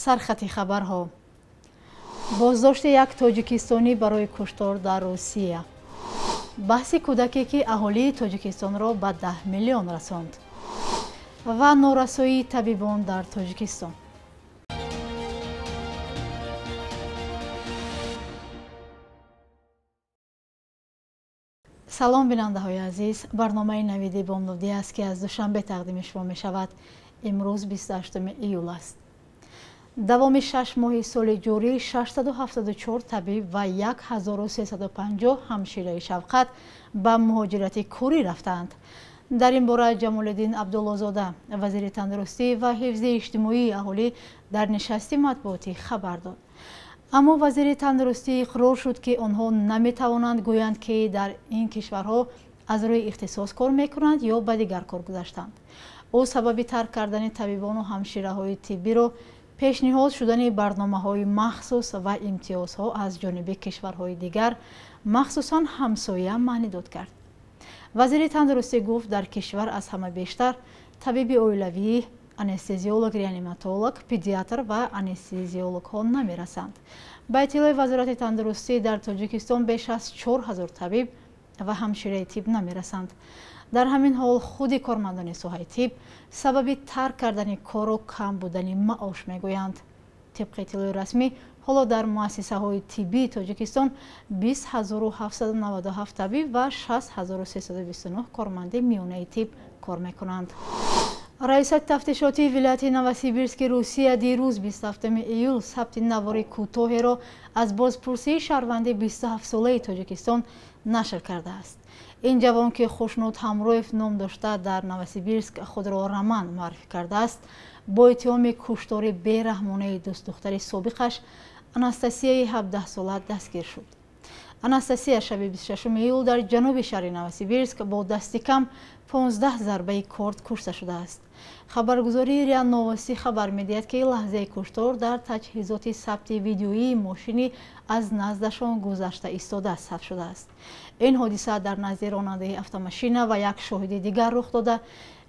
Сархати хабарҳо. Боздошти як тоҷикистонӣ барои куштор дар Русия. Баҳси кӯдаке, ки аҳолии Тоҷикистонро ба 10 миллион расонд. Ва норасоии табибон дар Тоҷикистон. Салом, бинандаҳои азиз. Барномаи Навиди Бомдодӣ аст, ки аз Душанбе тақдими шумо мешавад. Имрӯз 28 июл аст. Давоми 6 моҳи соли ҷорӣ 674 табиб ва 1350 ҳамшираи шавқат ба муҳоҷирати корӣ рафтаанд. Дар ин бора Ҷамолиддин Абдуллозода, вазири тандурустӣ ва ҳифзи иҷтимоии аҳолӣ, дар нишасти матбуотӣ хабар дод. Аммо вазири тандурустӣ иқрор шуд, ки онҳо наметавонанд гӯянд, ки дар ин кишварҳо аз рӯи ихтисос кор мекунанд ё ба дигар кор гузаштанд. Ӯ сабаби тарк кардани табибону ҳамшираҳои тиббиро пешниҳод шудани барномаҳои махсус ва имтиёзҳо аз ҷониби кишварҳои дигар, махсусан ҳамсоя, маънидод кард. Вазири тандурустӣ гуфт, дар кишвар аз ҳама бештар табиби оилавӣ, анестезиолог, реаниматолог, педиатр ва анестезиологҳо намерасанд. Ба иттилои Вазорати тандурустӣ, дар Тоҷикистон беш аз 4000 табиб ва ҳамшираи тиб намерасанд. Дар ҳамин ҳол худи кормандони соҳаи тиб сабаби тарк кардани корро кам будани маош мегӯянд. Тибқи иттилои расмӣ, ҳоло дар муассисаҳои тиббии Тоҷикистон 20797 табиб ва 6329 корманди миёнаи тиб кор мекунанд. Раисати тафтишотии вилояти Новосибирски Русия дирӯз 27 июл сабти навори кӯтоҳеро аз бозпурсии шаҳрванди 27-солаи Тоҷикистон нашр кардааст. Ин ҷавон, ки Хушнуд Ҳамроев ном дошта, дар Новосибирск худро Роман муаррифӣ кардааст, бо иттиҳоми куштори бераҳмонаи дӯстдухтари собиқаш Анастасияи 17-сола дастгир шуд. Анастасия шаби 26 июл дар ҷануби шаҳри Новосибирск бо дасти кам 15 зарбаи корд кушта шудааст. Хабаргузории РИА Новости хабар медиҳад, ки лаҳзаи куштор дар таҷҳизоти сабти видеоии мошини аз наздашон гузашта истода сабт шудааст. Ин ҳодиса дар назди ронандаи автомашина ва як шоҳиди дигар рух дода,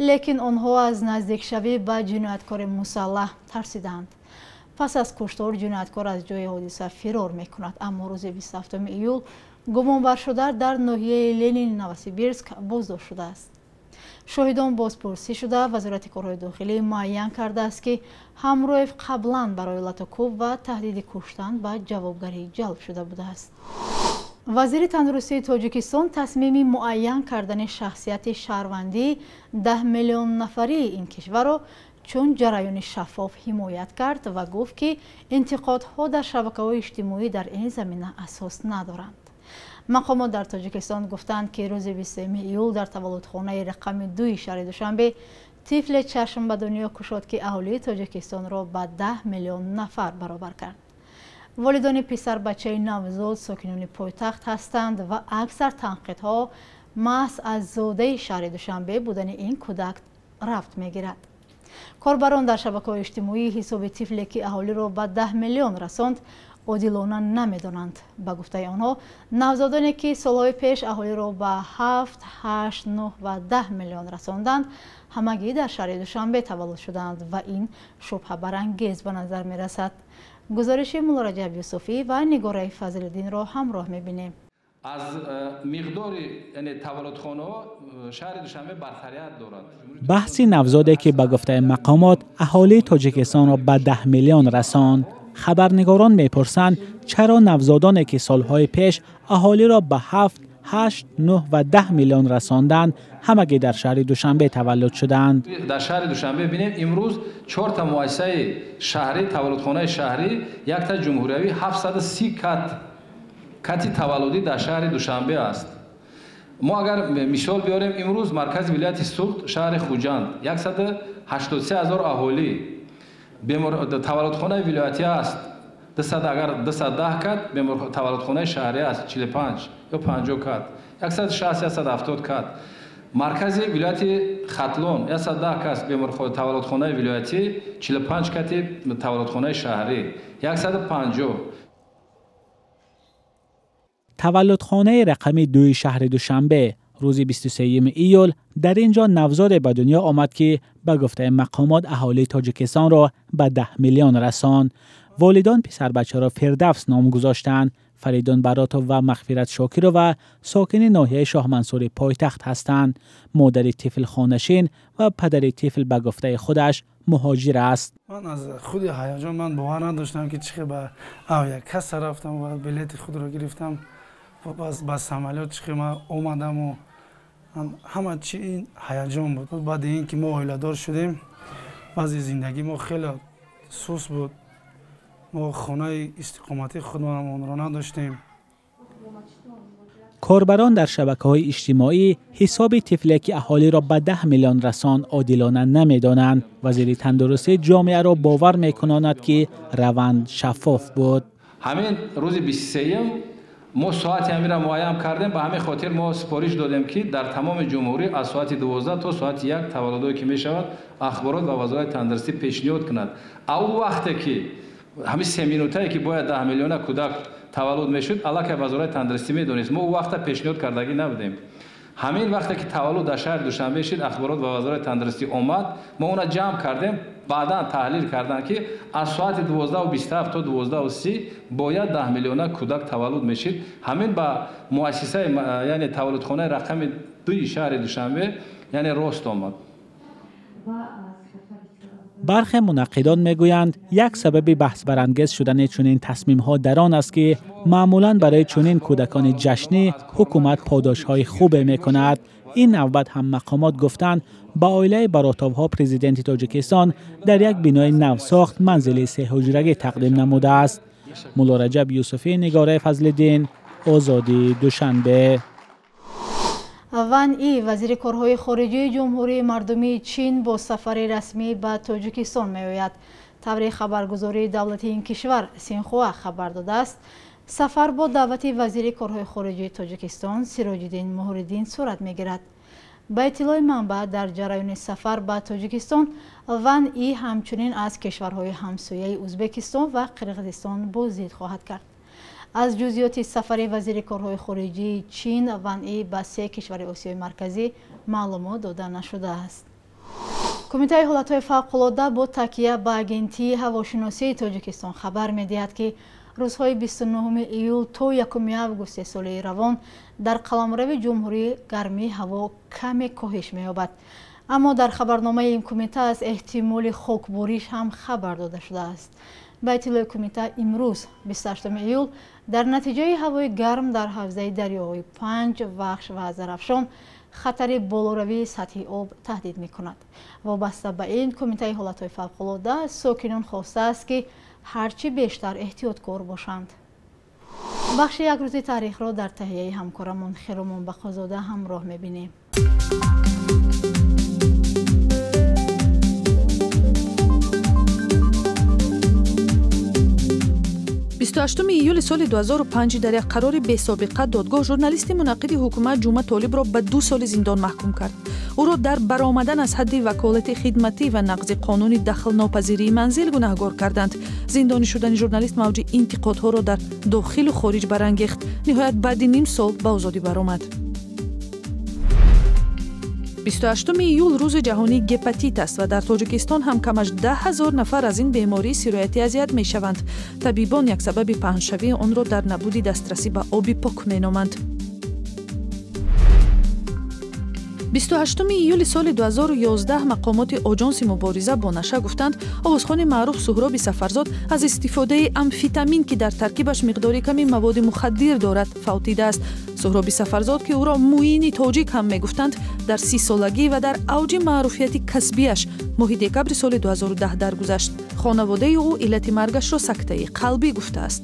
лекин онҳо аз наздикшавӣ ба ҷинояткори мусаллаҳ тарсиданд. Пас аз куштор ҷинояткор аз ҷои ҳодиса фирор мекунад, аммо рӯзи 27 июл гумонбаршуда дар ноҳияи Ленини Новосибирск боздошт шудааст. Шоҳидон бозпурсӣ шуда, Вазорати корҳои дохилӣ муайян кардааст, ки Ҳамроев қаблан барои латукӯб ва таҳдиди куштан ба ҷавобгарӣ ҷалб шуда будааст. Вазири тандурустии Тоҷикистон тасмими муайян кардани шахсияти шаҳрвандии 10 миллион нафарии ин кишварро чун ҷараёни шаффоф ҳимоят кард ва гуфт, ки интиқодҳо дар шабакаҳои иҷтимоӣ дар ин замина асос надоранд. Мақомот дар Тоҷикистон гуфтанд, ки рӯзи 23 июл дар таваллудхонаи рақами 2 шаҳри Душанбе тифле чашм ба дунё кушод, ки аҳолии Тоҷикистонро ба 10 миллион нафар баробар кард. Волидони писарбачаи навзод сокинони пойтахт ҳастанд ва аксар танқидҳо маҳз аз зодаи шаҳри Душанбе будани ин кӯдак рафт мегирад. Корбарон дар шабакаҳои иҷтимоӣ ҳисоби тифле, ки аҳолиро ба 10 миллион расонд, одилона намедонанд. Ба гуфтаи онҳо, навзодоне, ки солҳои пеш аҳолиро ба 7, 8, 9 ва 10 миллион расонданд, ҳамагӣ дар шаҳри Душанбе таваллуд шуданд ва ин шубҳабарангез ба назар мерасад. Гузориши Муллораҷаб Юсуфӣ ва Нигораи Фазлиддинро ҳамроҳ мебинем. Аз миқдори таваллудхонаҳо шаҳри Душанбе бартарият дорад. Баҳси навзоде, ки ба гуфтаи мақомот аҳолии Тоҷикистонро ба 10 миллион расонд. Хабарнигорон мепурсанд, чаро навзодоне, ки солҳои пеш аҳолиро ба 7, 8, 9 ва 10 миллион расонданд, ҳамагӣ дар шаҳри Душанбе таваллуд шуданд. Дар шаҳри Душанбе бинем, имрӯз 4 муассисаи шаҳрӣ, таваллудхонаи шаҳрӣ, якта ҷумҳуриявӣ, 730 кати таваллудӣ дар шаҳри Душанбе аст. Мо агар мисол биёрем, имрӯз маркази вилояти Суғд, шаҳри Хуҷанд, 183 000 аҳолӣ, таваллудхонаи вилоятӣ аст агар 210 кат, таваллудхонаи шаҳрӣ аст 45 ё 50 кат, 160 170 кат. Маркази вилояти Хатлон 110 кас таваллудхонаи вилоятӣ, 45 кати таваллудхонаи шаҳрӣ, 150. Таваллудхонаи рақами 2 шаҳри Душанбе Рӯзи 23 июл дар ин ҷо навзоде ба дунё омад, ки ба гуфтаи мақомот аҳолии Тоҷикистонро ба 10 миллион расонд. Волидон писарбачаро Фирдавс ном гузоштанд. Фаридун Баротов ва Мағфират Шокирова сокини ноҳияи Шоҳмансури пойтахт ҳастанд. Модари тифл хонашин ва падари тифл ба гуфтаи худаш муҳоҷир аст. Ман аз худи ҳаяҷон ман бовар надоштам, ки чӣ ба авиакасса рафтам ва билети худро гирифтам. Ба самолёт чӣ ман омадаму ҳама чи ин ҳаяҷон буд. Баъди ин ки мо оиладор шудем, баъзи зиндагии мо хеле сус буд. Мо хонаи истиқоматии худамонро надоштем. Корбарон дар шабакаҳои иҷтимоӣ ҳисоби тифле, ки аҳолиро ба 10 миллион расонд, одилона намедонанд. Вазири тандурустӣ ҷомеаро бовар мекунонад, ки раванд шаффоф буд. Ҳамин рӯзи 23 мо соати ҳаминро муайян кардем. Ба ҳамин хотир мо супориш додем, ки дар тамоми ҷумҳурӣ аз соати 12 то соати 1 таваллудое ки мешавад, ахборот ба Вазорати тандурустӣ пешниҳод кунад. А ӯ вақте ки ҳамин 3 минутае ки бояд 10 миллиона кӯдак таваллуд мешуд, аллакай Вазорати тандурустӣ медонист. Мо ӯ вақта пешниҳод кардагӣ набудем. Ҳамин вақте ки таваллуд дар шаҳри Душанбе шид, ахборот ба Вазорати тандурустӣ омад, мо онро ҷамъ кардем, баъдан таҳлил карданд, ки аз соати 12:27 то 12:30 бояд 10 миллиона кӯдак таваллуд мешид. Ҳамин ба муассисаи, яъне таваллудхонаи рақами 2 шаҳри Душанбе, яъне рост омад. Бархе мунаққидон мегӯянд, як сабаби баҳсбарангез шудани чунин тасмимҳо дар он аст, ки маъмулан барои чунин кӯдакони ҷашнӣ ҳукумат подошҳои хубе мекунад. Ин навбат ҳам мақомот гуфтанд, ба оилаи Баротовҳо президенти Тоҷикистон дар як бинои навсохт манзили сеҳуҷрагӣ тақдим намудааст. Муллораҷаб Юсуфӣ, Нигораи Фазлиддин, Озодӣ, Душанбе. Ван И, вазири корҳои хориҷии Ҷумҳурии Мардумии Чин, бо сафари расмӣ ба Тоҷикистон меояд. Таври хабаргузории давлати ин кишвар Синхуа хабар додааст, сафар бо даъвати вазири корҳои хориҷии Тоҷикистон Сироҷиддин Муҳриддин сурат мегирад. Ба иттилои манбаъ, дар ҷараёни сафар ба Тоҷикистон Ван И ҳамчунин аз кишварҳои ҳамсояи Ӯзбекистон ва Қирғизистон боздид хоҳад кард. Аз ҷузъиёти сафари вазири корҳои хориҷии Чин Ван И ба се кишвари Осиёи Марказӣ маълумот дода нашудааст. Кумитаи ҳолатҳои фавқулодда бо такя ба Агентии ҳавошиносии Тоҷикистон хабар медиҳад, ки рӯзҳои 29 июл то 1 августи соли равон дар қаламрави ҷумҳурӣ гармии ҳаво каме коҳиш меёбад. Аммо дар хабарномаи ин кумита аз эҳтимоли хокбориш ҳам хабар дода шудааст. Ба иттилои кумита, имрӯз 28 июл дар натиҷаи ҳавои гарм дар ҳавзаи дарёҳои Панҷ, Вахш ва Зарафшон хатари болоравии сатҳи об таҳдид мекунад. Вобаста ба ин, Кумитаи ҳолатҳои фавқулодда аз сокинон хостааст, ки ҳарчи бештар эҳтиёткор бошанд. Бахши як рӯзи таърихро дар таҳияи ҳамкорамон Хиромон Бақозода ҳамроҳ мебинем. 28 июли соли 2005 дар як қарори бесобиқа додгоҳ журналисти мунаққиди ҳукумат Ҷума Толибро ба 2 соли зиндон маҳкум кард. Ӯро дар баромадан аз ҳадди ваколати хидматӣ ва нақзи қонуни дахлнопазирии манзил гунаҳгор карданд. Зиндонӣ шудани журналист мавҷи интиқодҳоро дар дохилу хориҷ барангехт. Ниҳоят баъди ним сол ба озодӣ баромад. 28 июл рӯзи ҷаҳонии гепатит аст ва дар Тоҷикистон ҳам камаш 10 000 нафар аз ин бемории сироятӣ азият мешаванд. Табибон як сабаби паҳншавии онро дар набуди дастрасӣ ба оби пок меноманд. 28 июли соли 2011 мақомоти Оҷонси мубориза бо наша гуфтанд, овозхони маъруф Суҳроби Сафарзод аз истифодаи амфитамин, ки дар таркибаш миқдори ками маводи мухаддир дорад, фавтидааст. Суҳроби Сафарзод, ки ӯро Муини тоҷик ҳам мегуфтанд, дар 30-солагӣ ва дар авҷи маъруфияти касбиаш моҳи декабри соли 2010 даргузашт. Хонаводаи ӯ иллати маргашро сактаи қалбӣ гуфтааст.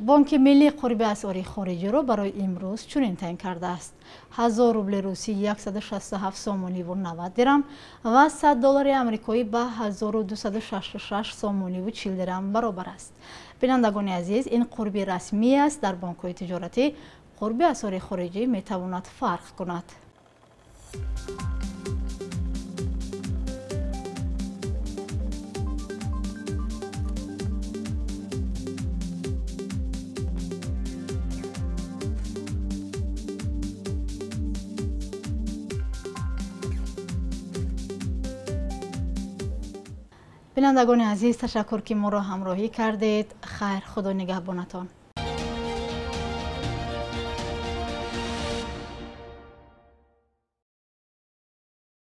Бонки миллӣ қурби асъори хориҷиро барои имрӯз чунин таъин кардааст: 1000 рубли русӣ 167 сомониву 90 дирам ва 100 доллари амрикоӣ ба 1266 сомониву 40 дирам баробар аст. Бинандагони азиз, ин қурби расмӣ аст. Дар бонкҳои тиҷоратӣ қурби асъори хориҷӣ метавонад фарқ кунад. Бинандагони азиз, ташаккур, ки моро ҳамроҳӣ кардед. Хайр, Худо нигаҳбонатон.